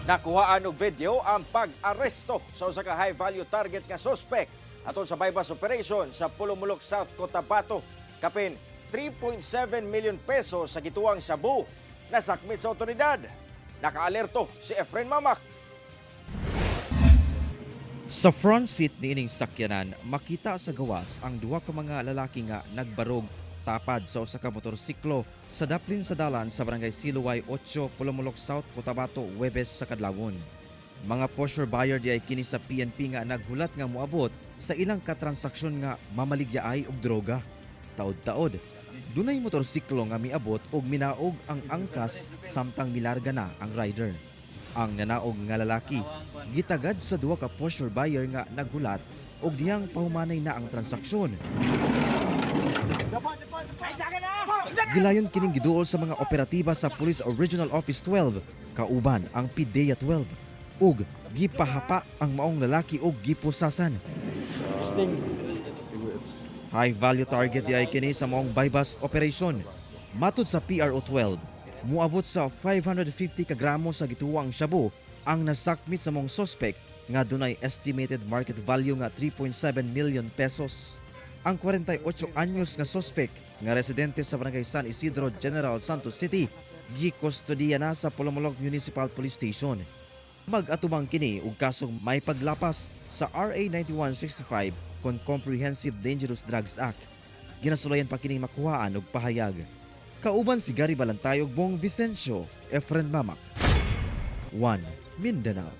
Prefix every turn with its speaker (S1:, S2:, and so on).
S1: Nakuhaan og video ang pag-aresto sa usa ka high value target nga suspect atol sa buy-bust operation sa Polomolok South, Cotabato. Kapin 3.7 million pesos sa gituwang shabu nasakmit sa otoridad. Nakaalerto si Efren Mamak.
S2: Sa front seat niining sakyanan, makita sa gawas ang duha ka mga lalaki nga nagbarog tapad sa usa ka motorsiklo sa daplin sa dalan sa Barangay Siluay 8, Polomolok South, Cotabato, Huwebes sa kadlawon. Mga posture buyer di ay kini sa PNP nga naghulat nga moabot sa ilang katransaksyon nga mamaligya ay og droga. Taod-taod, dunay motorsiklo nga miabot og minaog ang angkas samtang milarga na ang rider. Ang nanaog nga lalaki gitagad sa duha ka posture buyer nga naghulat og dihang pahumanay na ang transaksyon. Gilayon kining giduol sa mga operatiba sa Police Regional Office 12 kauban ang PDEA 12 ug gipahapa ang maong lalaki og gipusasan. High value target di ay kini sa maong buy-bust operation. Matud sa PRO 12, muabot sa 550 ka gramo sa gituwang shabu ang nasakmit sa maong suspect nga dunay estimated market value nga 3.7 million pesos. Ang 48 anyos nga suspect nga residente sa Barangay San Isidro, General Santos City, gikustodiya na sa Polomolok Municipal Police Station. Mag-atubang kini og kasong may paglapas sa RA 9165 kon Comprehensive Dangerous Drugs Act. Ginasulayan pa kining makuhaan og pahayag. Kauban si Gary Balantay ug Bong Vicencio, Efren Mamak. 1 Mindanao.